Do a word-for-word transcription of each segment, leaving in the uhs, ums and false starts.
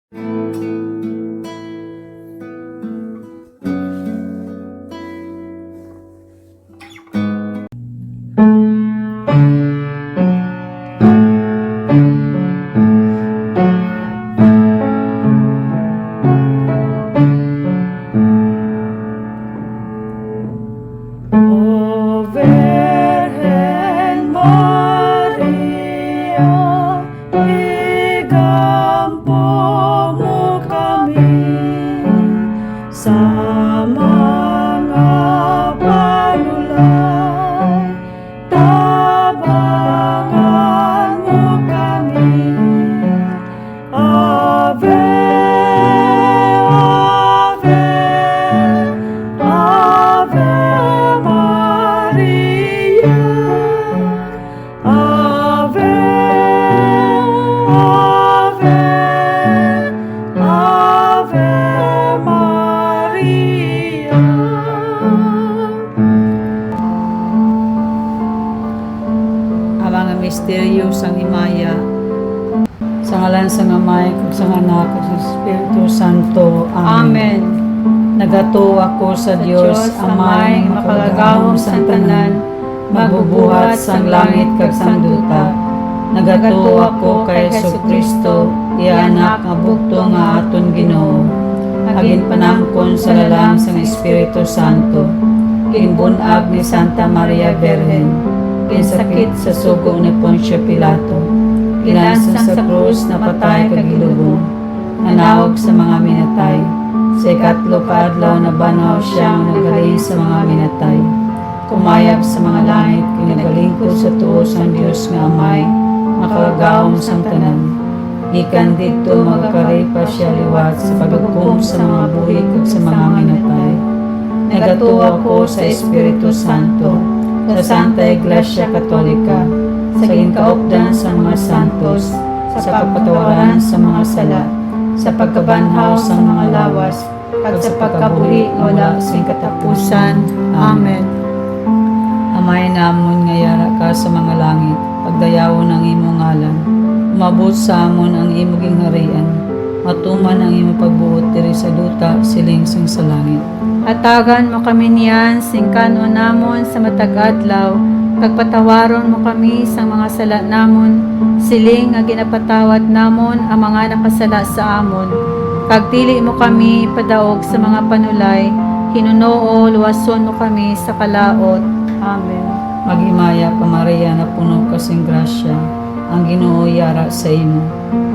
O Virgen Maria, igampo mo kami sa mga panulay, tabangan mo kami. Ave, Ave, Ave Maria. Ave, Ave, Ave Maria. Ang mga misteryo sang himaya. Sa ngalan sang Amay, kag sang Anak, kag sa Espiritu Santo. Amen. Amen. Nagatuo ako sa Dios, Amay nga makagagahom sang tanan, magbubuhat sang langit kag sang duta. Nagatuo ako kay Jesu-Cristo, iya Anak nga bugtong nga aton Ginoo, nga ginpanamkon sa lalang sang Espiritu Santo, ginbun-ag ni Santa Maria Birhen, ginsakit sa sugo ni Poncio Pilato, ginansang sa krus, napatay kag gilubong, nanaog sa mga minatay. Sa ikatlo ka adlaw nabanhaw sia nga naghalin sa mga minatay, kumayab sa mga langit, kag nagalingkod sa tuo sang Dios nga Amay, makagagahom sang tanan. Gikan didto magakari pa sia liwat sa paghukom sa mga buhi kag sa mga minatay. Nagatuo ako sa Espiritu Santo, sa Santa Iglesia Katolika, sa ginkaupdan sang mga santos, sa kapatawaran sa mga sala, sa pagkabanhaw sang mga lawas, kag sa pagkabuhi nga wala sing katapusan. Amen. Amay namon nga yara ka sa mga langit, pagdayawon ang imo ngalan. Umabot sa amon ang imo gingharian. Matuman ang imo pagbuot diri sa duta, siling sing sa langit. Hatagan mo kami niyan sing kan-on namon sa matag adlaw, kag patawaron mo kami sang mga sala namon, siling nga ginapatawad namon ang mga nakasala sa amon. Kag dili mo kami ipadaog sa mga panulay, hinunoo luwason mo kami sa kalaut. Amen. Maghimaya ka, Maria, napuno ka sing grasya, ang Ginoo yara sa imo.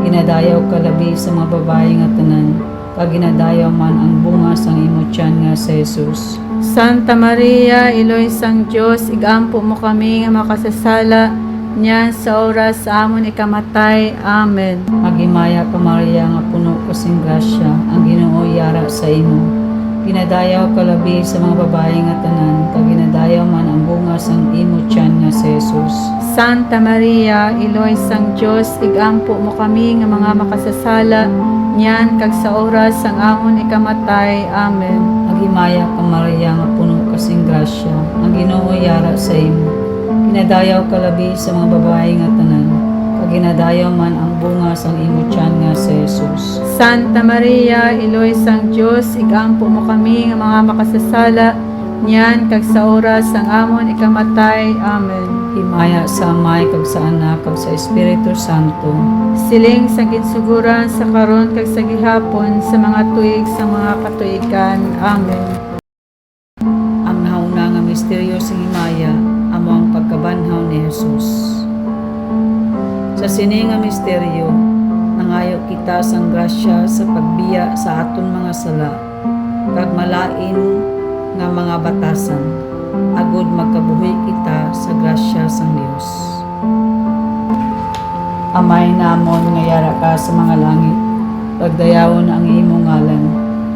Ginadayaw ka labi sa mga babayi nga tanan, kag ginadayaw man ang bunga sang imo tiyan nga si Jesus. Santa Maria, Iloy sang Dios, igampo mo kami nga makasasala, niyan sa oras sa amon ikamatay. Amen. Maghimaya ka, Maria, nga puno ka sing grasya, ang Ginoo yara sa imo. Ginadayaw ka labi sa mga babayi nga tanan, kag ginadayaw man ang bunga sang imo tiyan nga si Jesus. Santa Maria, Iloy sang Dios, igampo mo kami nga mga makasasala, niyan kag sa oras sang amon ikamatay. Amen. Maghimaya ka, Maria, nga puno ka sing grasya, ang Ginoo yara sa imo. Ginadayaw ka labi sa mga babayi nga tanan, kag ginadayaw man ang bunga sang imo tiyan nga si Jesus. Santa Maria, Iloy sang Dios, igampo mo kami nga mga makasasala, niyan kag sa oras sang amon ikamatay. Amen. Himaya sa Amay, kag sa Anak, kag sa Espiritu Santo. Siling sa ginsugoran, sa karon, kag sa gihapon, sa mga tuig sa mga katuigan. Amen. Ang nahuna nga misteryo sing himaya amo ang pagkabanhaw ni Jesus. Sa sini nga misteryo, nangayo kita sang grasya sa pagbiya sa aton mga sala kag malain nga mga batasan, agod magkabuhi kita sa grasya sang Dios. Amay namon nga yara ka sa mga langit, pagdayawon ang imo ngalan,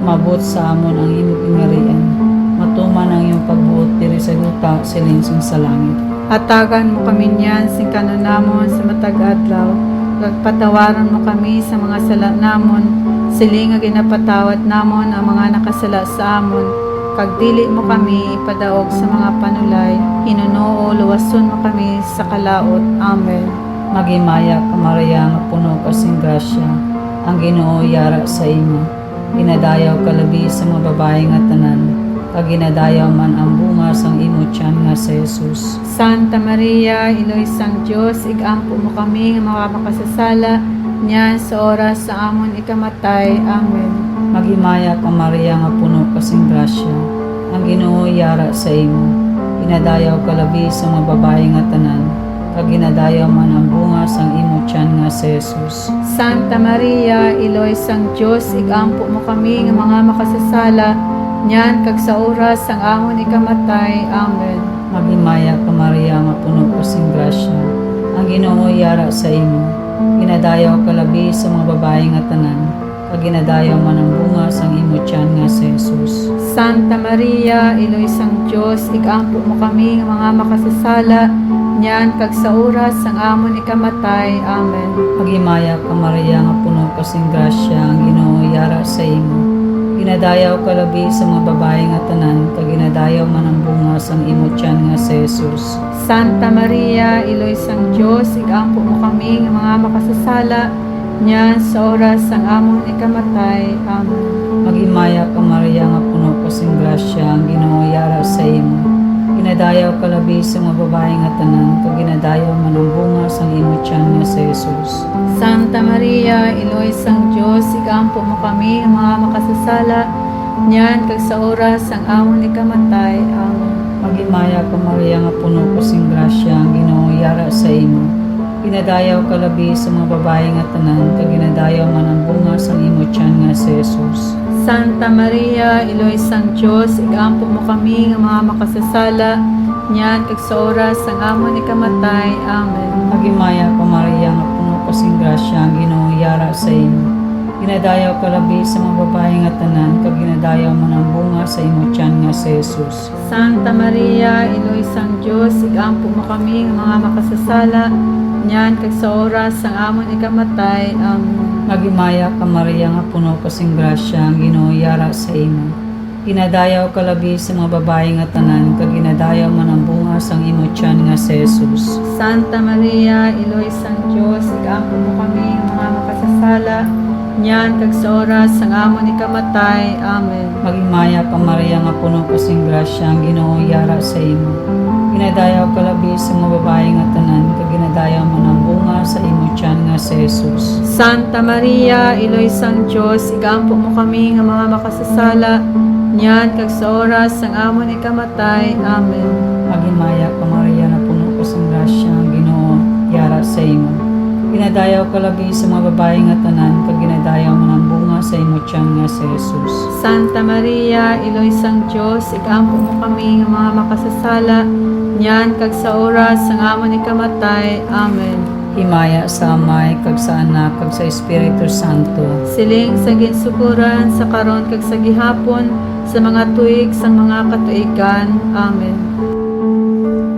umabot sa amon ang imo gingharian, matuman ang imo pagbuot diri sa duta, siling sing sa langit. Hatagan mo kami niyan sing kan-on namon sa matag adlaw, kag patawaron mo kami sa mga sala namon, siling nga ginapatawad namon ang mga nakasala sa amon, kag dili mo kami ipadaog sa mga panulay, hinunoo luwason mo kami sa kalaut. Amen. Maghimaya ka, Maria, nga puno ka sing grasya, Ang Ginoo yara sa imo. Ginadayaw ka labi sa mga babayi nga tanan, kag ginadayaw man ang bunga sang imo tiyan nga si Jesus. Santa Maria, Iloy sang Dios, igampo mo kami nga mga makasasala, niyan sa oras sa amon ikamatay. Amen. Maghimaya ka, Maria, nga puno ka sing grasya. Ang Ginoo yara sa imo. Ginadayaw ka labi sa mga babayi nga tanan, kag ginadayaw man ang bunga sang imo tiyan nga si Jesus. Santa Maria, Iloy sang Dios, igampo mo kami nga mga makasasala, niyan kag sa oras sang amon ikamatay. Amen. Maghimaya ka, Maria, nga puno ka sing grasya. Ang Ginoo yara sa imo. Ginadayaw ka labi sa mga babayi nga tanan, kag ginadayaw man ang bunga sang imo tiyan nga si Jesus. Santa Maria, Iloy sang Dios, igampo mo kami nga mga makasasala, niyan kag sa oras sang amon ikamatay. Amen. Maghimaya ka, Maria, nga puno ka sing grasya, ang Ginoo yara sa imo. Ginadayaw ka labi sa mga babayi nga tanan, kag ginadayaw man ang bunga sang imo tiyan nga si Jesus. Santa Maria, Iloy sang Dios, igampo mo kami nga mga makasasala, niyan sa oras sang amon ikamatay. Amen. Maghimaya ka, Maria, nga puno ka sing grasya, ang Ginoo yara sa imo. Ginadayaw ka labi sa mga babayi nga tanan, kag ginadayaw man ang bunga sang imo tiyan nga si Jesus. Santa Maria, Iloy sang Dios, igampo mo kami nga mga makasasala, niyan kag sa oras sang amon ikamatay. Amen. Maghimaya ka, Maria, nga puno ka sing grasya, ang Ginoo yara sa imo. Ginadayaw ka labi sa mga babayi nga tanan, kag ginadayaw man ang bunga sang imo tiyan nga si Jesus. Santa Maria, Iloy sang Dios, igampo mo kami nga mga makasasala, niyan kag sa oras sang amon ikamatay. Amen. Maghimaya ka, Maria, nga puno ka sing grasya, ang Ginoo yara sa imo. Ginadayaw ka labi sa mga babayi nga tanan, kag ginadayaw man ang bunga sa imo tiyan nga si Jesus. Santa Maria, Iloy sang Dios, igampo mo kami nga mga makasasala, niyan kag sa oras sang amon ikamatay. Amen. Maghimaya ka, Maria, nga puno ka sing grasya, ang Ginoo yara sa imo. Ginadayaw ka labi sa mga babayi nga tanan, kag ginadayaw man ang bunga sang imo tiyan nga si Jesus. Santa Maria, Iloy sang Dios, igampo mo kami nga mga makasasala, niyan kag sa oras sang amon ikamatay. Amen. Maghimaya ka, Maria, nga puno ka sing grasya, ang Ginoo yara sa imo. Ginadayaw ka labi sa mga babayi nga tanan, kag ginadayaw man ang bunga sa imo tiyan nga si Jesus. Santa Maria, Iloy sang Dios, igampo mo kami nga mga makasasala, niyan kag sa oras sang amon ikamatay. Amen. Maghimaya ka, Maria, nga puno ka sing grasya, ang Ginoo yara sa imo. Ginadayaw ka labi sa mga babayi nga tanan, kag ginadayaw man ang bunga sa imo tiyan nga si Jesus. Santa Maria, Iloy sang Dios, igampo mo kami nga mga makasasala, niyan kag sa oras sang amon ikamatay. Amen. Himaya sa Amay, kag sa Anak, kag sa Espiritu Santo. Siling sa ginsugoran, sa karon, kag sa gihapon, sa mga tuig sang mga katuigan. Amen.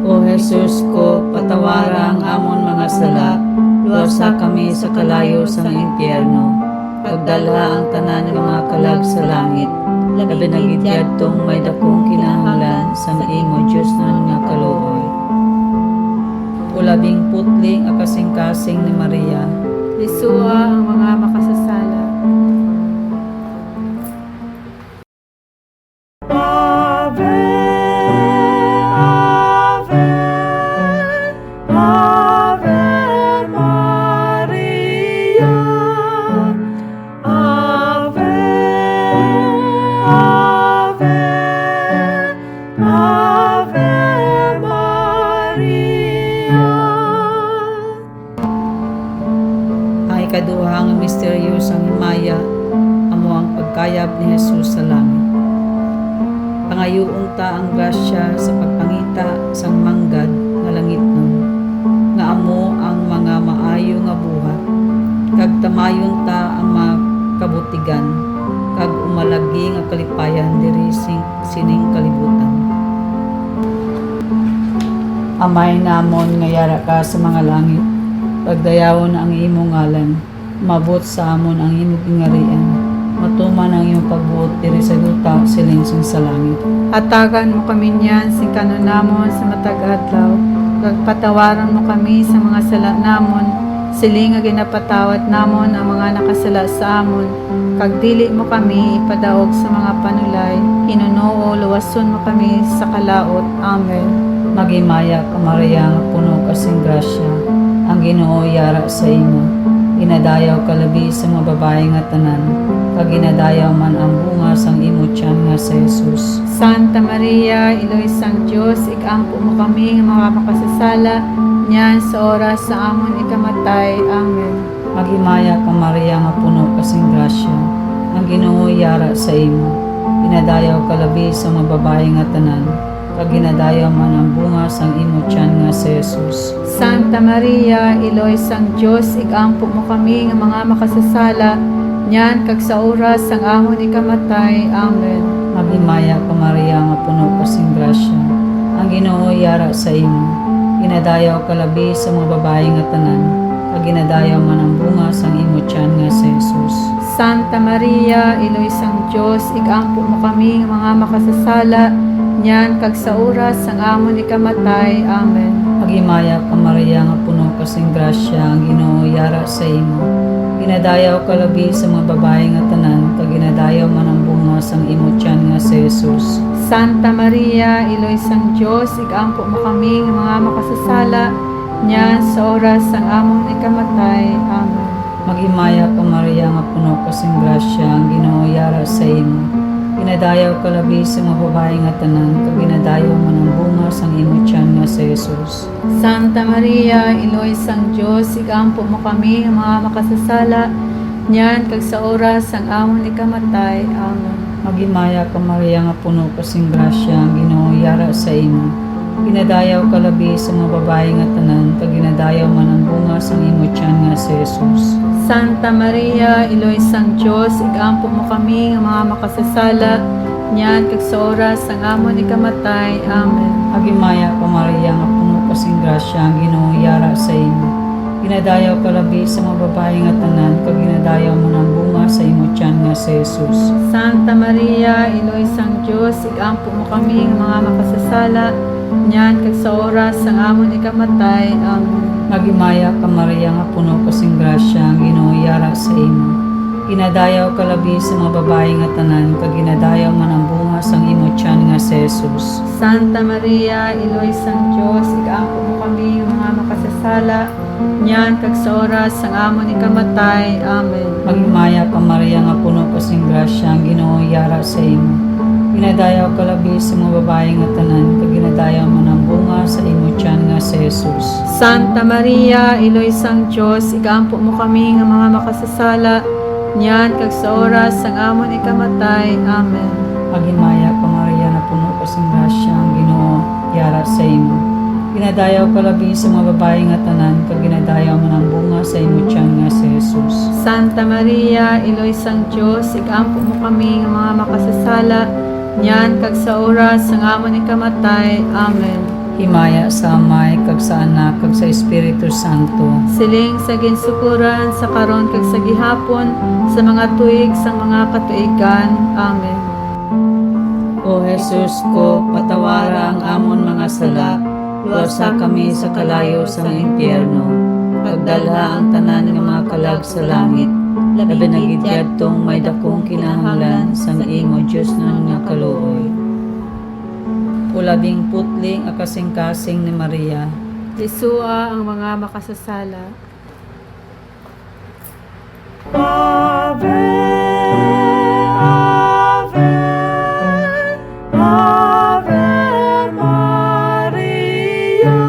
O Jesus ko, patawara ang amon mga sala, luwasa kami sa kalayo sang impyerno, pagdalha ang tanan nga mga kalag sa langit, labi na gid yadtong may dakong kinahanglan sang imo diosnon nga kaluoy. O labing putli nga kasingkasing ni Maria. Lisua ang mga makasasala. Ave, Ave, Ave Maria. Ave, Ave, Ave Maria. Ang ikaduha nga misteryo sang himaya amo ang pagkayab ni Jesus sa langit. Pangayuon ta ang grasya sa pagpangita sang manggad nga langitnon, nga amo ang mga maayo nga buhat, kag tamayon ta ang mga kabutigan kag umalagi nga kalipayan diri sing sining kalibutan. Amay namon nga yara ka sa mga langit, pagdayawon ang imo ngalan, umabot sa amon ang imo gingharian, matuman ang imo pagbuot diri sa duta siling sing sa langit. Hatagan mo kami niyan sing kan-on namon sa matag adlaw, kag patawaron mo kami sa mga sala namon, Siling nga ginapatawad namon ang mga nakasala sa amon, kag dili mo kami ipadaog sa mga panulay, hinunoo luwason mo kami sa kalaut. Amen. Maghimaya ka, Maria, nga puno ka sing grasya, ang Ginoo yara sa imo. Ginadayaw ka labi sa mga babayi nga tanan, kag ginadayaw man ang bunga sang imo tiyan nga si Jesus. Santa Maria, Iloy sang Dios, igampo mo kami nga mga makasasala, niyan sa oras sa amon ikamatay. Amen. Maghimaya ka, Maria, nga puno ka sing grasya, ang Ginoo yara sa imo. Ginadayaw ka labi sa mga babayi nga tanan, kag ginadayaw man ang bunga sang imo tiyan nga si Jesus. Santa Maria, Iloy sang Dios, igampo mo kami nga mga makasasala, niyan kag sa oras sang amon ikamatay. Amen. Maghimaya ka, Maria, nga puno ka sing grasya, ang Ginoo yara sa imo. Ginadayaw ka labi sa mga babayi nga tanan, kag ginadayaw man ang bunga sang imo tiyan nga si Jesus. Santa Maria, Iloy sang Dios, igampo mo kami nga mga makasasala, niyan kag sa oras sang amon ikamatay. Amen. Maghimaya ka, Maria, nga puno ka sing grasya, ang Ginoo yara sa imo. Ginadayaw ka labi sa mga babayi nga tanan, kag ginadayaw man ang bunga sang imo tiyan nga si Jesus. Santa Maria, Iloy sang Dios, igampo mo kami nga mga makasasala, niyan sa oras sang amon ikamatay. Amen. Maghimaya ka, Maria, nga puno ka sing grasya, ang Ginoo yara sa imo. Ginadayaw ka labi sa mga babayi nga tanan, kag ginadayaw man ang bunga sang imo tiyan nga si Jesus. Santa Maria, Iloy sang Dios, igampo mo kami nga mga makasasala, niyan kag sa oras sang amon ikamatay. Amen. Maghimaya ka, Maria, nga puno ka sing grasya, ang Ginoo yara sa imo. Ginadayaw ka labi sa mga babayi nga tanan, kag ginadayaw man ang bunga sang imo tiyan nga si Jesus. Santa Maria, Iloy sang Dios, igampo mo kami nga mga makasasala, niyan kag sa oras sang amon ikamatay. Amen. Maghimaya ka, Maria, nga puno ka sing grasya, ang Ginoo yara sa imo. Ginadayaw ka labi sa mga babayi nga tanan, kag ginadayaw man ang bunga sa imo tiyan nga si Jesus. Santa Maria, Iloy sang Dios, igampo mo kami nga mga makasasala, niyan kag sa oras sang amon ikamatay. Amen. Maghimaya ka, Maria, nga puno ka sing grasya, ang Ginoo yara sa imo. Ginadayaw ka labi sa mga babayi nga tanan, kag ginadayaw man ang bunga sang imo tiyan nga si Jesus. Santa Maria, Iloy sang Dios, igampo mo kami nga mga makasasala, niyan kag sa oras sang amon ikamatay. Amen. Maghimaya ka, Maria, nga puno ka sing grasya, ang Ginoo yara sa imo. Ginadayaw ka labi sa mga babayi nga tanan, kag ginadayaw man ang bunga sa imo tiyan nga si Jesus. Santa Maria, Iloy sang Dios, igampo mo kami nga mga makasasala, niyan kag sa oras sang amon ikamatay. Amen. Maghimaya ka, Maria, nga puno ka sing grasya, ang Ginoo yara sa imo. Ginadayaw ka labi sa mga babayi nga tanan, kag ginadayaw man ang bunga sa imo tiyan nga si Jesus. Santa Maria, Iloy sang Dios, igampo mo kami nga mga makasasala, niyan kag sa oras sang amon ikamatay. Amen. Himaya sa Amay, kag sa Anak, kag sa Espiritu Santo. Siling sa ginsugoran, sa karon, kag sa gihapon, sa mga tuig sang mga katuigan. Amen. O Jesus ko, patawara ang amon mga sala, luwasa kami sa kalayo sang impyerno, pagdalha ang tanan nga mga kalag sa langit, labi na gid yadtong may dakong kinahanglan sang imo diosnon nga kaluoy. O labing putli nga kasingkasing ni Maria. Lisua ang mga makasasala. Ave, Ave, Ave Maria.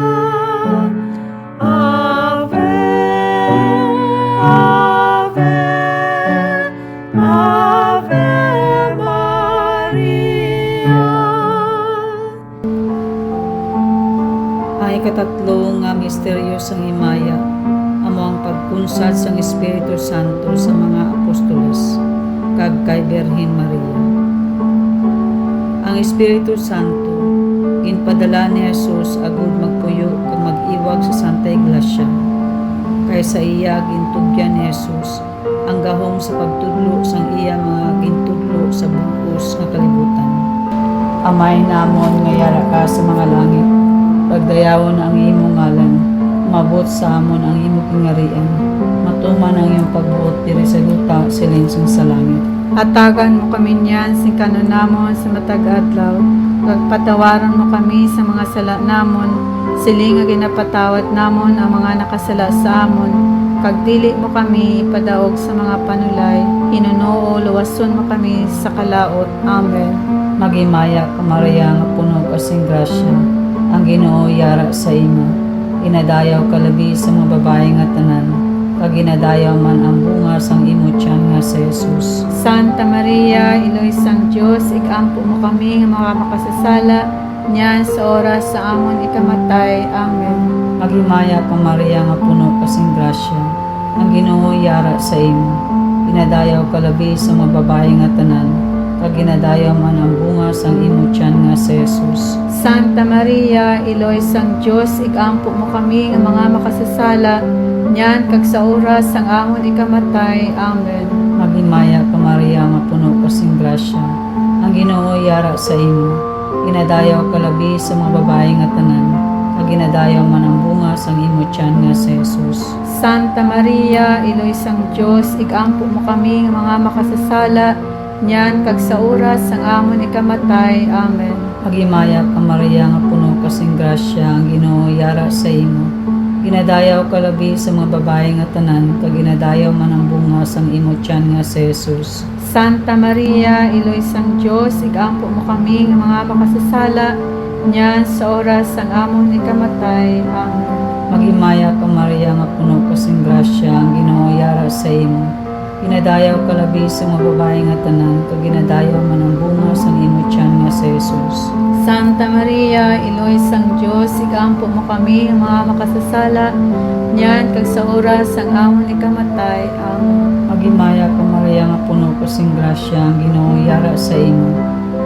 Ave, Ave, Ave Maria. Ang ikatatlo nga misteryo sang himaya amo ang pagkunsad sang Espiritu Santo sa mga apostoles kag kay Birhen Maria. Ang Espiritu Santo ginpadala ni Jesus agud magpuyo kag mag-iwag sa Santa Iglesia, kay sa iya gintugyan ni Jesus ang gahom sa pagtudlo sang iya mga gintudlo sa bug-os nga kalibutan. Amay namon nga yara ka sa mga langit, pagdayawon ang imo ngalan. Umabot sa amon ang imo gingharian. Matuman ang imong pagbuot diri sa duta, siling sang sa langit. Hatagan mo kami niyan sing kan-on namon sa matag adlaw, kag patawaron mo kami sa mga sala namon, siling nga ginapatawad namon ang mga nakasala sa amon, kag dili mo kami ipadaog sa mga panulay, hinunoo luwason mo kami sa kalaut. Amen. Maghimaya ka, Maria, nga puno ka sing grasya, ang Ginoo yara sa imo. Ginadayaw ka labi sa mga babayi nga tanan, kag ginadayaw man ang bunga sang imo tiyan nga si Jesus. Santa Maria, Iloy sang Dios, igampo mo kami nga mga makasasala, niyan sa oras sa amon ikamatay. Amen. Maghimaya ka, Maria, nga puno ka sing grasya, ang Ginoo yara sa imo. Ginadayaw ka labi sa mga babayi nga tanan, kag ginadayaw man ang bunga sang imo tiyan nga si Jesus. Santa Maria, Iloy sang Dios, igampo mo kami nga mga makasasala, niyan kag sa oras sang amon ikamatay. Amen. Maghimaya ka, Maria, nga puno ka sing grasya, ang Ginoo yara sa imo. Ginadayaw ka labi sa mga babayi nga tanan, kag ginadayaw man ang bunga sang imo tiyan nga si Jesus. Santa Maria, Iloy sang Dios, igampo mo kami nga mga makasasala, niyan kag sa oras sang amon ikamatay. Amen. Maghimaya ka, Maria, nga puno ka sing grasya, ang Ginoo yara sa imo. Ginadayaw ka labi sa mga babayi nga tanan, kag ginadayaw man ang bunga sang imo tiyan nga si Jesus. Santa Maria, Iloy sang Dios, igampo mo kami nga mga makasasala, niyan sa oras sang amon ikamatay. Amen. Maghimaya ka, Maria, nga puno ka sing grasya, ang Ginoo yara sa imo. Ginadayaw ka labi sa mga babayi nga tanan, kag ginadayaw man ang bunga sang imo tiyan nga si Jesus. Santa Maria, Iloy sang Dios, igampo mo kami nga mga makasasala, niyan kag sa oras sang amon ikamatay. Amen. Maghimaya ka, Maria, nga puno ka sing grasya, ang Ginoo yara sa imo.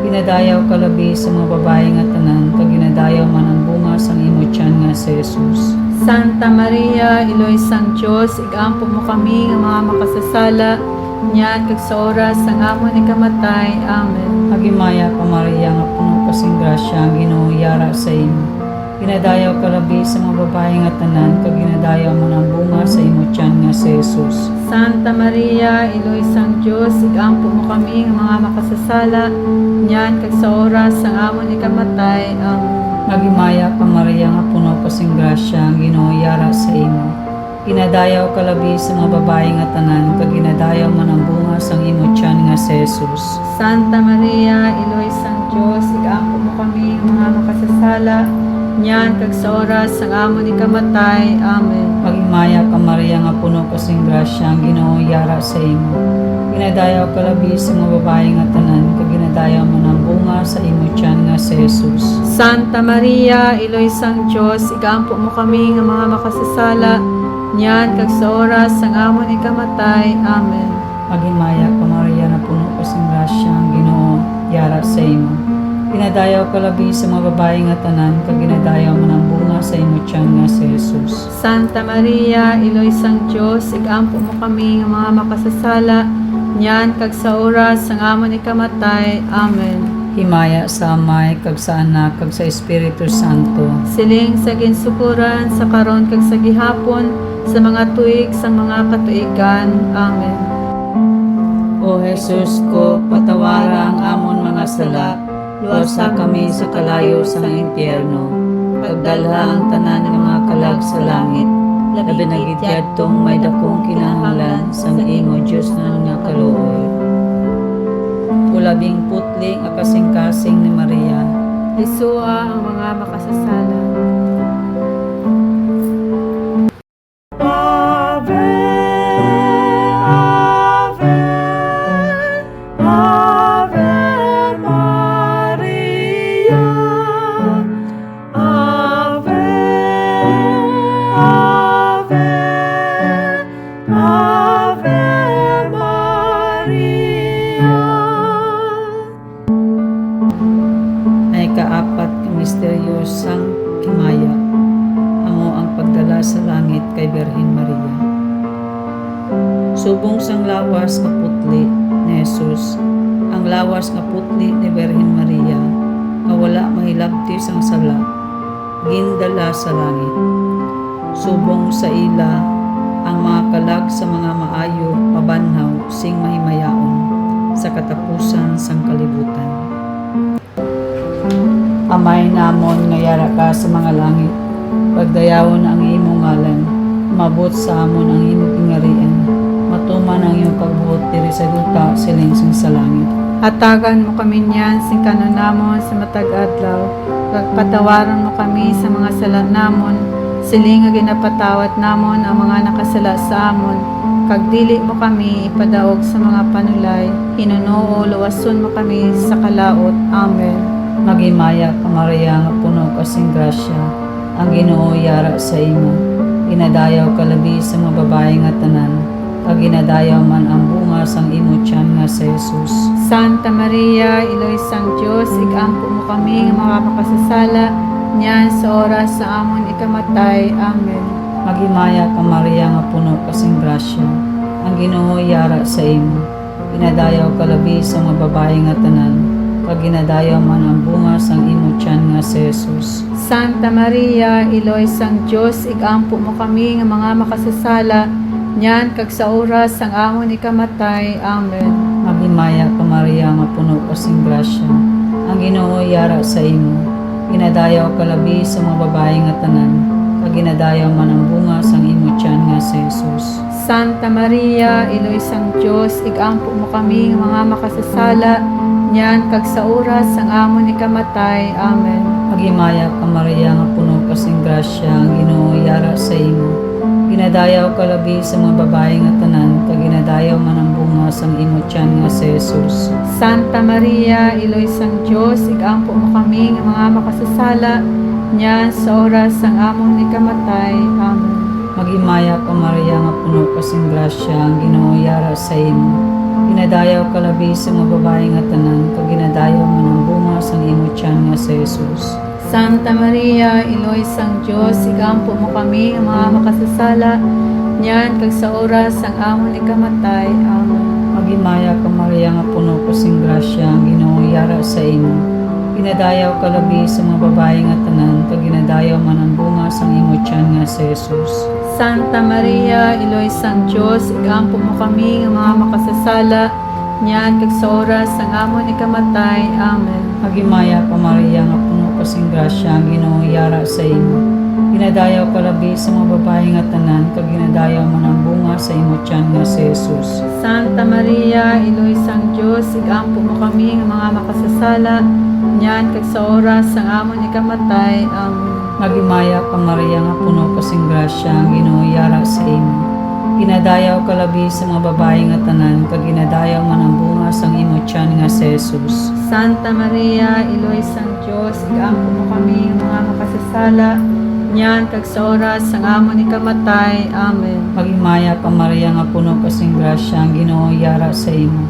Ginadayaw ka labi sa mga babayi nga tanan, kag ginadayaw man ang bunga sang imo tiyan nga si Jesus. Santa Maria, Iloy sang Dios, igampo mo kami nga mga makasasala, niyan kag sa oras sang amon ikamatay. Amen. Maghimaya ka, Maria, nga puno ka sing grasya, ang Ginoo yara sa imo. Ginadayaw ka labi sa mga babayi nga tanan, kag ginadayaw man ang bunga sa imo tiyan nga si Jesus. Santa Maria, Iloy sang Dios, igampo mo kami nga mga makasasala, niyan kag sa oras sang amon ikamatay. Amen. Maghimaya ka, Maria, nga puno ka sing grasya, ang Ginoo yara sa imo. Ginadayaw ka labi sa mga babayi nga tanan, kag ginadayaw man ang bunga sang imo tiyan nga si Jesus. Santa Maria, Iloy sang Dios, igampo mo kami nga mga makasasala, niyan kag sa oras sang amon ikamatay. Amen. Maghimaya ka, Maria, nga puno ka sing grasya, ang Ginoo yara sa imo. Ginadayaw ka labi sa mga babayi nga tanan, kag ginadayaw man ang bunga sa imo tiyan nga si Jesus. Santa Maria, Iloy sang Dios, igampo mo kami nga mga makasasala, niyan kag sa oras sang amon ikamatay. Amen. Maghimaya ka, Maria, nga puno ka sing grasya, ang Ginoo yara sa imo. Ginadayaw ka labi sa mga babayi nga tanan, kag ginadayaw man ang bunga sa imo tiyan nga si Jesus. Santa Maria, Iloy sang Dios, igampo mo kami nga mga makasasala, niyan kag sa oras sang amon ikamatay. Amen. Himaya sa Amay, kag sa Anak, kag sa Espiritu Santo. Siling sa ginsugoran, sa karon, kag sa gihapon, sa mga tuig sang mga katuigan. Amen. O Jesus ko, patawara ang amon mga sala, luwasa kami sa kalayo sang impyerno, pagdalha ang tanan nga mga kalag sa langit, labi na gid yadtong may dakong kinahanglan sang imo diosnon nga kaluoy. O labing putli nga kasingkasing ni Maria. Lisua ang mga makasasala. Ave, Ave, Ave Maria. Ave, Ave, Ave Maria. Ang ikaapat ka misteryo sang himaya amo ang pagdala sa langit kay Birhen Maria. Subong sang lawas nga putli ni Jesus, ang lawas nga putli ni Birhen Maria nga wala mahilabti sang sala, gindala sa langit. Subong sa ila ang mga kalag sa mga maayo mabanhaw sing mahimayaon sa katapusan sang kalibutan. Amay namon nga yara ka sa mga langit, pagdayawon ang imo ngalan, umabot sa amon ang imo gingharian, matuman ang imo pagbuot diri sa duta siling sing sa langit. Hatagan mo kami niyan sing kan-on namon sa matag adlaw, kag patawaron mo kami sa mga sala namon, siling nga ginapatawad namon ang mga nakasala sa amon, kag dili mo kami ipadaog sa mga panulay, hinunoo luwason mo kami sa kalaut. Amen. Maghimaya ka, Maria, nga puno ka sing grasya, ang Ginoo yara sa imo. Ginadayaw ka labi sa mga babayi nga tanan, kag ginadayaw man ang bunga sang imo tiyan nga si Jesus. Santa Maria, Iloy sang Dios, igampo mo kami nga mga makasasala, niyan sa oras sa amon ikamatay. Amen. Maghimaya ka, Maria, nga puno ka sing grasya, ang Ginoo yara sa imo. Ginadayaw ka labi sa mga babayi nga tanan, kag ginadayaw man ang bunga sang imo tiyan nga si Jesus. Santa Maria, Iloy sang Dios, igampo mo kami nga mga makasasala, niyan kag sa oras sang amon ikamatay. Amen. Maghimaya ka, Maria, nga puno ka sing grasya, ang Ginoo yara sa imo. Ginadayaw ka labi sa mga babayi nga tanan, kag ginadayaw man ang bunga sang imo tiyan nga si Jesus. Santa Maria, Iloy sang Dios, igampo mo kami nga mga makasasala, niyan kag sa oras sang amon ikamatay. Amen. Maghimaya ka, Maria, nga puno ka sing grasya, ang Ginoo yara sa imo. Ginadayaw ka labi sa mga babayi nga tanan, kag ginadayaw man ang bunga sang imo tiyan nga si Jesus. Santa Maria, Iloy sang Dios, igampo mo kami nga mga makasasala, niyan sa oras sang amon ikamatay. Amen. Maghimaya ka, Maria, nga puno ka sing grasya, ang Ginoo yara sa imo. Ginadayaw ka labi sa mga babayi nga tanan, kag ginadayaw man ang bunga sang imo tiyan nga si Jesus. Santa Maria, Iloy sang Dios, igampo mo kami nga mga makasasala, niyan kag sa oras sang amon ikamatay. Amen. Maghimaya ka, Maria, nga puno ka sing grasya, ang Ginoo yara sa imo. Ginadayaw ka labi sa mga babayi nga tanan, kag ginadayaw man ang bunga sang imo tiyan nga si Jesus. Santa Maria, Iloy sang Dios, igampo mo kami nga mga makasasala, niyan kag sa oras sang amon ikamatay. Amen. Maghimaya ka, Maria, nga puno ka sing grasya, ang Ginoo yara sa imo. Ginadayaw ka labi sa mga babayi nga tanan, kag ginadayaw man ang bunga sa imo tiyan nga si Jesus. Santa Maria, Iloy sang Dios, igampo mo kami nga mga makasasala, niyan kag sa oras sang amon ikamatay. Amen. Maghimaya ka, Maria, nga puno ka sing grasya, ang Ginoo yara sa imo. Ginadayaw ka labi sa mga babayi nga tanan, kag ginadayaw man ang bunga sang imo tiyan nga si Jesus. Santa Maria, Iloy sang Dios, igampo mo kami nga mga makasasala, niyan kag sa oras sang amon ikamatay. Amen. Maghimaya ka, Maria, nga puno ka sing grasya, ang Ginoo yara sa imo.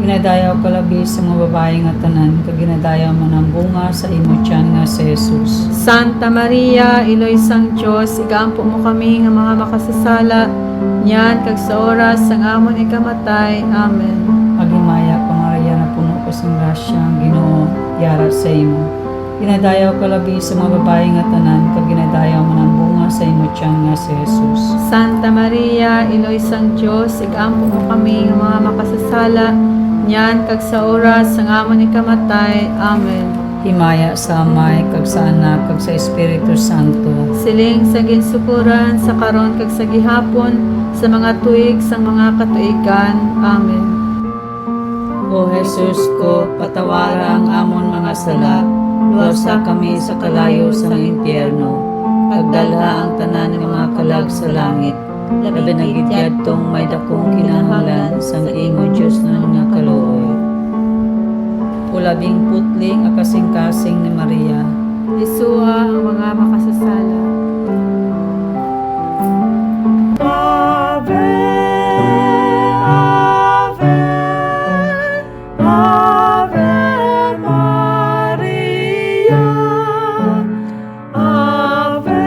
Ginadayaw ka labi sa mga babayi nga tanan, kag ginadayaw man ang bunga sa imo tiyan nga si Jesus. Santa Maria, Iloy sang Dios, igampo mo kami nga mga makasasala, niyan kag sa oras sang amon ikamatay. Amen. Maghimaya ka, Maria, nga puno ka sing grasya, ang Ginoo yara sa imo. Ginadayaw ka labi sa mga babayi nga tanan, kag ginadayaw man ang bunga sa imo tiyan nga si Jesus. Santa Maria, Iloy sang Dios, igampo mo kami nga mga makasasala, niyan kag sa oras sang amon ikamatay. Amen. Himaya sa Amay, kag sa Anak, kag sa Espiritu Santo. Siling sa ginsugoran, sa karon, kag sa gihapon, sa mga tuig sang mga katuigan. Amen. O Jesus ko, patawara ang amon mga sala, luwasa kami sa kalayo sang impyerno, pagdalha ang tanan nga mga kalag sa langit, labi na gid yadtong may dakong kinahanglan sang imo diosnon nga kaluoy. O labing putli nga kasingkasing ni Maria, lisua ang mga makasasala. Ave, Ave, Ave Maria, Ave,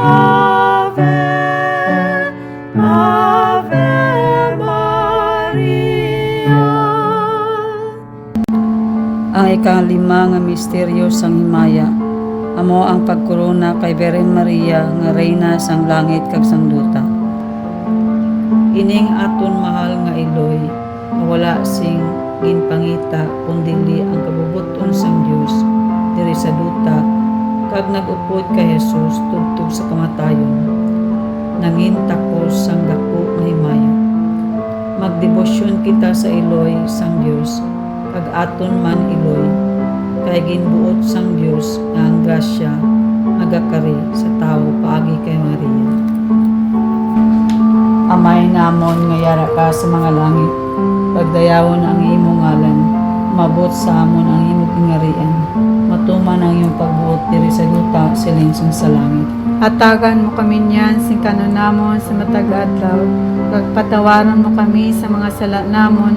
Ave, Ave Maria. Ang ikalima nga misteryo sang himaya, Amo ang pagkorona kay Birhen Maria nga Reyna sang langit kag sang duta. Ining aton mahal nga iloy nga wala sing ginpangita, kondili ang kabubot-on sang Dios diri sa duta, kag nag-upod kay Jesus tubtob sa kamatayon, nangin takos sang daku nga himaya. Magdebosyon kita sa iloy sang Dios, kag aton man iloy, kay ginbuot sang Dios nga ang grasya magakari sa tawo paagi kay Maria. Amay namon nga yara ka sa mga langit, pagdayawon ang imo ngalan, umabot sa amon ang imo gingharian, matuman ang imo pagbuot diri sa duta siling sang sa langit. Hatagan mo kami niyan sing kan-on namon sa matag adlaw, kag patawaron mo kami sa mga sala namon,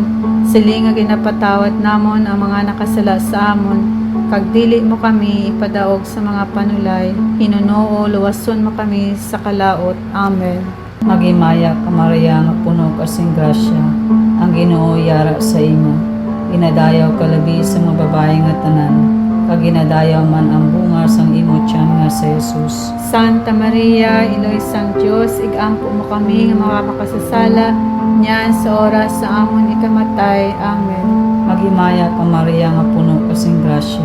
siling nga ginapatawad namon ang mga nakasala sa amon, kag dili mo kami ipadaog sa mga panulay, hinunoo luwason mo kami sa kalaut. Amen. Maghimaya ka, Maria, nga puno ka sing grasya, ang Ginoo yara sa imo. Ginadayaw ka labi sa mga babayi nga tanan, kag ginadayaw man ang bunga sang imo tiyan nga si Jesus. Santa Maria, Iloy sang Dios, igampo mo kami nga mga makasasala, niyan sa oras sa amon ikamatay. Amen. Maghimaya ka, Maria, nga puno ka sing grasya,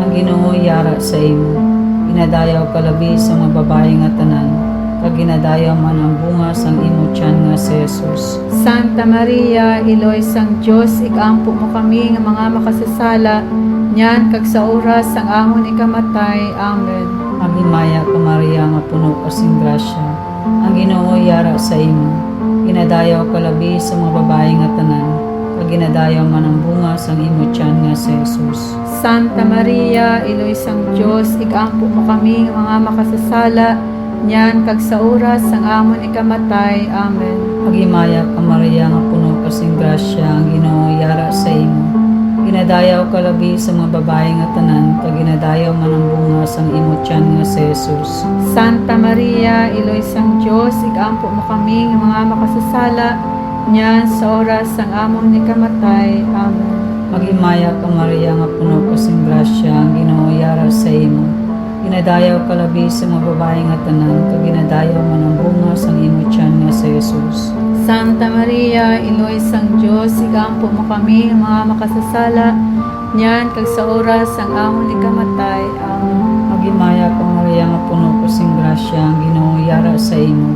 ang Ginoo yara sa imo. Ginadayaw ka labi sa mga babayi nga tanan, kag ginadayaw man ang bunga sang imo tiyan nga si Jesus. Santa Maria, Iloy sang Dios, igampo mo kami nga mga makasasala, niyan kag sa oras sang amon ikamatay. Amen. Maghimaya ka, Maria, nga puno ka sing grasya, ang Ginoo yara sa imo. Ginadayaw ka labi sa mga babayi nga tanan, kag ginadayaw man ang bunga sang imo tiyan nga si Jesus. Santa Maria, Iloy sang Dios, igampo mo kami nga mga makasasala, niyan kag sa oras sang amon ikamatay. Amen. Maghimaya ka, Maria, nga puno ka sing grasya, ang Ginoo yara sa imo. Ginadayaw ka labi sa mga babayi nga tanan, kag ginadayaw man ang bunga sang imo tiyan nga si Jesus. Santa Maria, Iloy sang Dios, igampo mo kami nga mga makasasala, niyan sa oras sang amon ikamatay. Amen. Maghimaya ka, Maria, nga puno ka sing grasya, ang Ginoo yara sa imo. Ginadayaw ka labi sa mga babayi nga tanan, kag ginadayaw man ang bunga sang imo tiyan nga si Jesus. Santa Maria, Iloy sang Dios, igampo mo kami nga mga makasasala, niyan kag sa oras sang amon ikamatay. Amen. Maghimaya ka, Maria, nga puno ka sing grasya, ang Ginoo yara sa imo.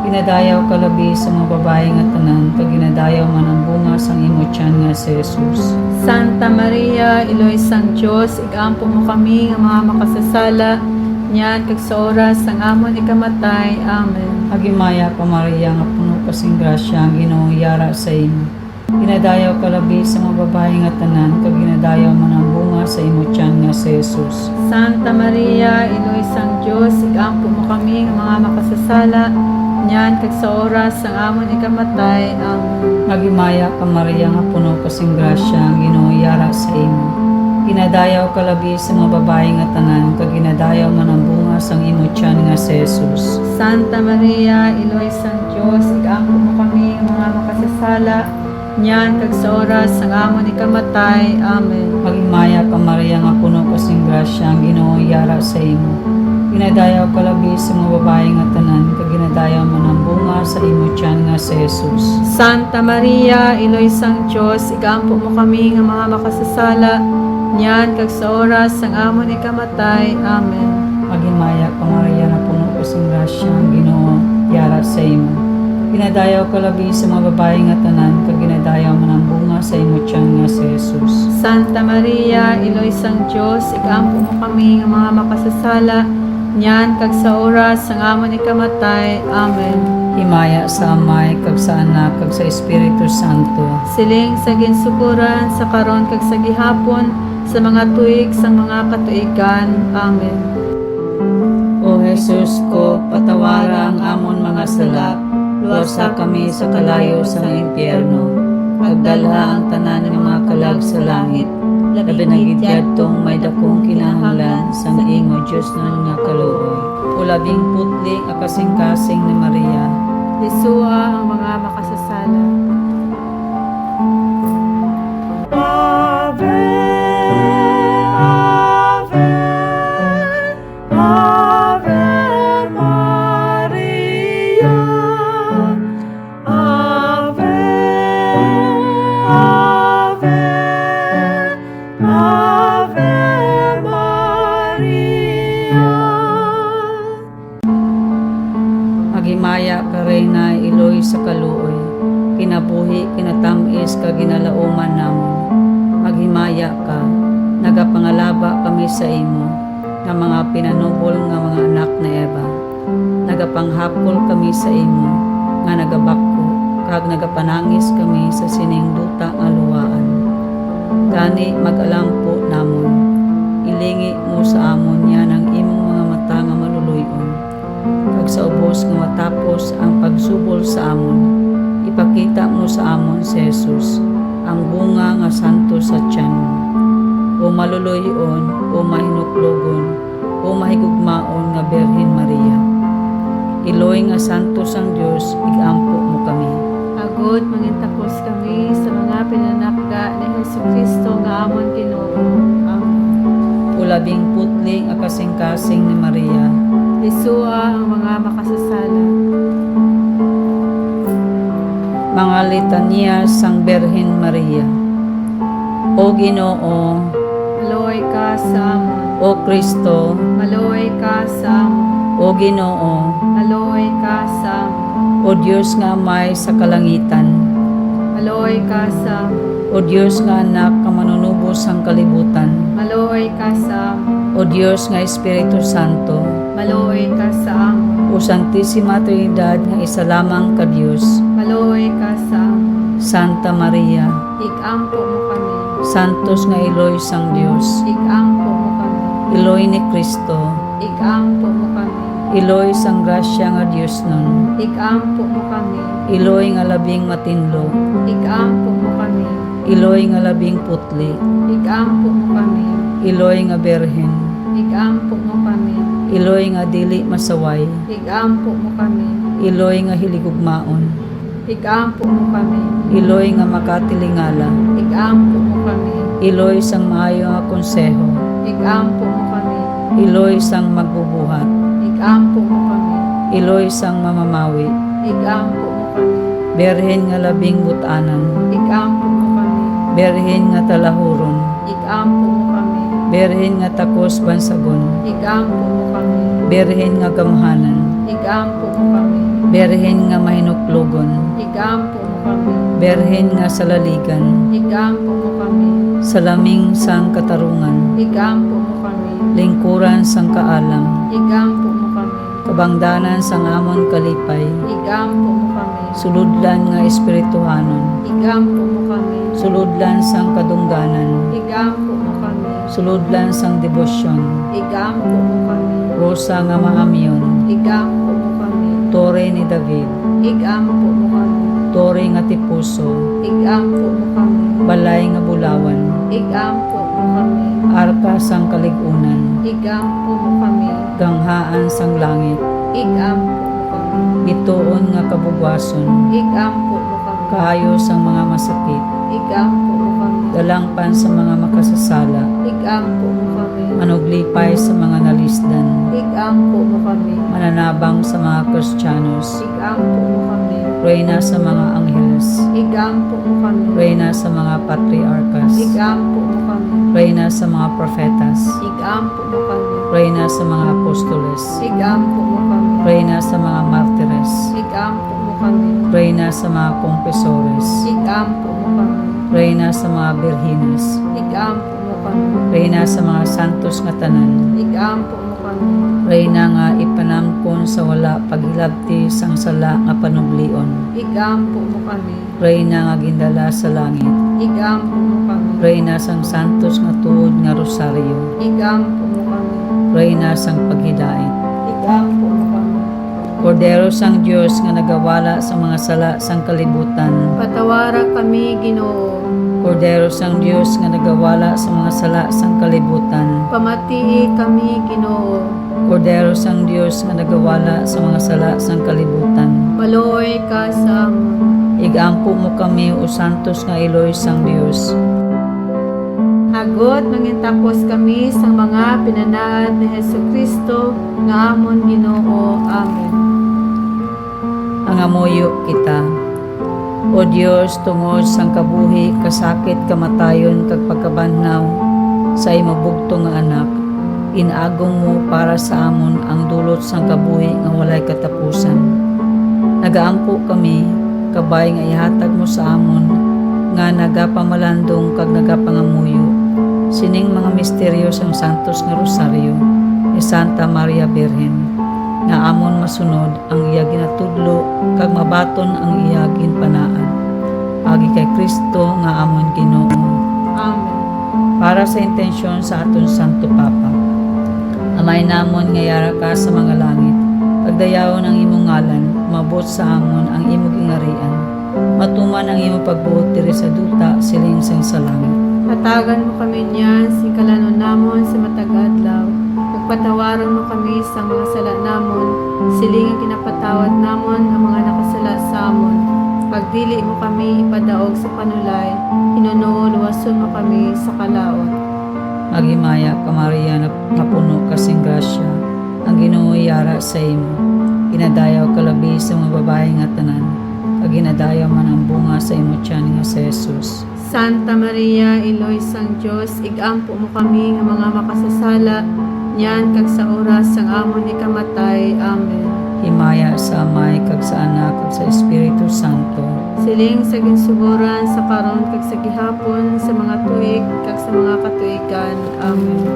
Ginadayaw ka labi sa mga babayi nga tanan, kag ginadayaw man ang bunga sang imo tiyan nga si Jesus. Santa Maria, Iloy sang Dios, igampo mo kami nga mga makasasala, niyan kag sa oras sang amon ikamatay. Amen. Maghimaya ka, Maria, nga puno ka sing grasya, ang Ginoo yara sa imo. Ginadayaw ka labi sa mga babayi nga tanan, kag ginadayaw man ang bunga sa imo tiyan nga si Jesus. Santa Maria, Iloy sang Dios, igampo mo kami nga mga makasasala, niyan kag sa oras sang amon ikamatay. Amen. Maghimaya ka, Maria, nga puno ka sing grasya, ang Ginoo yara sa imo. Ginadayaw ka labi sa mga babayi nga tanan, kag ginadayaw man ang bunga sang imo tiyan nga si Jesus. Santa Maria, Iloy sang Dios, igampo mo kami nga mga makasasala, niyan kag sa oras sang amon ikamatay. Amen. Maghimaya ka, Maria, nga puno ka sing grasya, ang Ginoo yara sa imo. Ginadayaw ka labi sa mga babayi nga tanan, kag ginadayaw man ang bunga sa imo tiyan nga si Jesus. Santa Maria, Iloy sang Dios, igampo mo kami nga mga makasasala, niyan kag sa oras sang amon ikamatay. Amen. Maghimaya ka, Maria, nga puno ka sing grasya, ang Ginoo yara sa imo. Ginadayaw ka labi sa mga babayi nga tanan, kag ginadayaw man ang bunga sa imo tiyan nga si Jesus. Santa Maria, Iloy sang Dios, igampo mo kami nga mga makasasala, niyan kag sa oras sang amon ikamatay. Amen. Himaya sa Amay, kag sa Anak, kag sa Espiritu Santo. Siling sa ginsugoran, sa karon, kag sa gihapon, sa mga tuig sang mga katuigan. Amen. O Jesus ko, patawara ang amon mga sala, luwasa kami sa kalayo sang impyerno, kag dalha ang tanan nga mga kalag sa langit, labi na gid yadtong may dakong kinahanglan sang imo diosnon nga kaluoy. O labing putli nga kasingkasing ni Maria, lisua ang mga makasasala. Ave, Ave. ginatam-is kag ginalauman namon. Maghimaya ka, nagapangalaba kami sa imo nga mga pinanubol nga mga anak ni Eva. Nagapanghapol kami sa imo nga nagabakho, kag nagapanangis kami sa sining duta nga luhaan. Gani, mag-alampo namon, ilingi mo sa amon yan ang imong mga mata nga maluloy-on, kag sa ubos nga matapos ang pagsubol sa amon, ipakita mo sa amon si Jesus, ang bunga nga santos sa tiyan mo. O maluloy-on, o mahinuklogon, o mahigugmaon nga Birhen Maria, iloy nga santos sang Dios, ig-ampo mo kami. Agod mangintakos kami sa mga pinanakga ni Jesu-Cristo nga amon Ginoo. Amen. O labing putli nga kasingkasing ni Maria, lisua ang mga makasasala. Mga litanya sang Birhen Maria. O Ginoo, maluoy ka sa amon. O Cristo, maluoy ka sa amon. O Ginoo, maluoy ka sa amon. O Dios nga Amay sa kalangitan, maluoy ka sa amon. O Dios nga Anak nga Manunubos sang kalibutan, maluoy ka sa amon. O Dios nga Espiritu Santo, maluoy ka sa amon. O Santisima Trinidad nga isa lamang ka Dios, maluoy ka sa amon. Santa Maria, ig-ampo mo kami. Santos nga Iloy sang Dios, ig-ampo mo kami. Iloy ni Cristo, ig-ampo mo kami. Iloy sang grasya nga diosnon, ig-ampo mo kami. Iloy nga labing matinlo, ig-ampo mo kami. Iloy nga labing putli, ig-ampo mo kami. Iloy nga birhen, ig-ampo mo kami. Iloy nga dili masaway, ig-ampo mo kami. Iloy nga hiligugmaon, ig-ampo mo kami. Iloy nga makatilingala, ig-ampo mo kami. Iloy sang maayo nga konseho, ig-ampo mo kami. Iloy sang magbubuhat, ig-ampo mo kami. Iloy sang mamamawi, ig-ampo mo kami. Birhen nga labing but-anan, ig-ampo mo kami. Birhen nga talahuron, ig-ampo mo kami. Birhen nga takos bansagon, ig-ampo mo kami. Birhen nga gamhanan, ig-ampo mo kami. Birhen nga mahinuklogon, ig-ampo mo kami. Birhen nga salaligan, ig-ampo mo kami. Salaming sang katarungan, ig-ampo mo kami. Lingkuran sang kaalam, ig-ampo mo kami. Kabangdanan sang amon kalipay, ig-ampo mo kami. Sulodlan nga espirituhanon, ig-ampo mo kami. Sulodlan sang kadungganan, ig-ampo mo kami. Sulodlan sang debosyon, ig-ampo mo kami. Rosa nga maamyon, ig-ampo mo kami. Tore ni David, ig-ampo mo kami. Tore nga tipuso, ig-ampo mo kami. Balay nga bulawan, ig-ampo mo kami. Arka sang kalig-unan, ig-ampo mo kami. Ganghaan sang langit, ig-ampo mo kami. Bituon nga kabugwason, ig-ampo mo kami. Kaayo sang mga masakit, ig-ampo mo kami. Dalangpan sa mga makasasala, ig-ampo mo kami. Manuglipay sa mga nalisdan, ig-ampo mo kami. Mananabang sa mga Kristiyanos, ig-ampo mo kami. Reyna sa mga Angeles, ig-ampo mo kami. Reyna sa mga Patriarkas, ig-ampo mo kami. Reyna sa mga Profetas, ig-ampo mo kami. Reyna sa mga Apostoles, ig-ampo mo kami. Reyna sa mga Martires, ig-ampo mo kami. Reyna sa mga Confesores, ig-ampo mo kami. Reyna sa mga Birhines, ig-ampo mo kami. Reyna sa mga santos nga tanan, ig-ampo mo kami. Reyna nga ipanamkon sa wala paghilabti sang sala nga panublion, ig-ampo mo kami. Reyna nga gindala sa langit, ig-ampo mo kami. Reyna sang santos nga tuod nga rosaryo, ig-ampo mo kami. Reyna sang paghidait, ig-ampo mo kami. Kordero sang Dios nga nagawala sa mga sala sang kalibutan, patawara kami, Ginoo. Kordero sang Dios nga nagawala sa mga sala sang kalibutan, pamatii kami, Ginoo. Kordero sang Dios nga nagawala sa mga sala sang kalibutan, maluoy ka sa amon. Ig-ampo mo kami, O santos nga Iloy sang Dios. Agod mangintakos kami sang mga pinanaad ni Jesu-Cristo nga amon Ginoo. Amen. Mangamuyo kita. O Dios, tungod sang kabuhi, kasakit, kamatayon, kag pagkabanhaw sa imo bugtong nga Anak, inagom mo para sa amon ang dulot sang kabuhi nga walay katapusan. Nagaampo kami kabay nga ihatag mo sa amon nga nagapamalandong kag nagapangamuyo sining mga misteryo sang Santos nga Rosario ni Santa Maria Birhen, nga amon masunod ang iya ginatudlo kag mabaton ang iya ginpanaad. Agi kay Cristo nga amon Ginoo. Amen. Para sa intensyon sa aton Santo Papa. Amay namon nga yara ka sa mga langit, pagdayawon ang imong ngalan, umabot sa amon ang imo gingarian. Matuman ang imo pagbuot diri sa duta, siling sang sa langit. Hatagan mo kami niyan sing kalanon namon sa matag adlaw. Pagpatawaron mo kami sang mga sala namon, siling nga ginapatawad namon ang mga nakasala sa amon. Pagdili mo kami ipadaog sa panulay, hinunoon luwason mo kami sa kalaut. Maghimaya ka, Maria, nga puno ka sing grasya, ang Ginoo yara sa imo. Ginadayaw ka labi sa mga babayi nga tanan, kag ginadayaw man ang bunga sa imo tiyan nga si Jesus. Santa Maria, Iloy sang Dios, igampo mo kami nga mga makasasala, niyan kag sa oras sang amon ikamatay. Amen. Himaya sa Amay, kag sa Anak, kag sa Espiritu Santo. Siling sa ginsugoran, sa karon, kag sa gihapon, sa mga tuig, kag sa mga katuigan. Amen.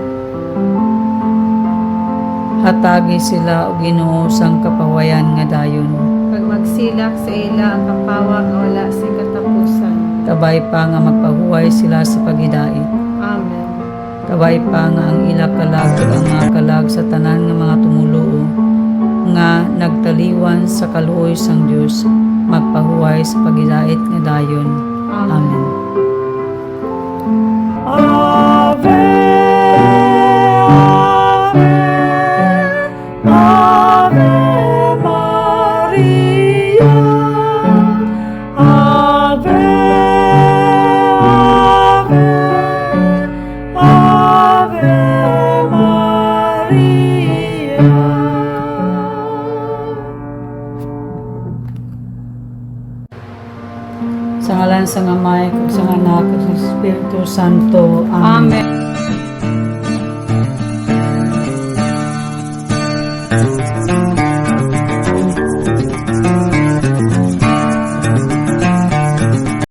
Hatagi sila, O Ginoo, sang kapahuwayan nga dayon. Kag magsilak sa ila ang kapawa nga wala sing katapusan. Kabay pa nga magpahuway sila sa paghidait. Amen. Kabay pa nga ang ila kalag kag ang mga kalag sa tanan nga mga tumoluo nga nagtaliwan sa kaluoy sang Dios magpahuway sa paghidait nga dayon. Amen. Amen. Ave, Ave, Ave Maria. Ave, Ave, Ave Maria. Sa ngalan sang Amay, kag sang Anak, kag sang Espiritu Santo. Amen.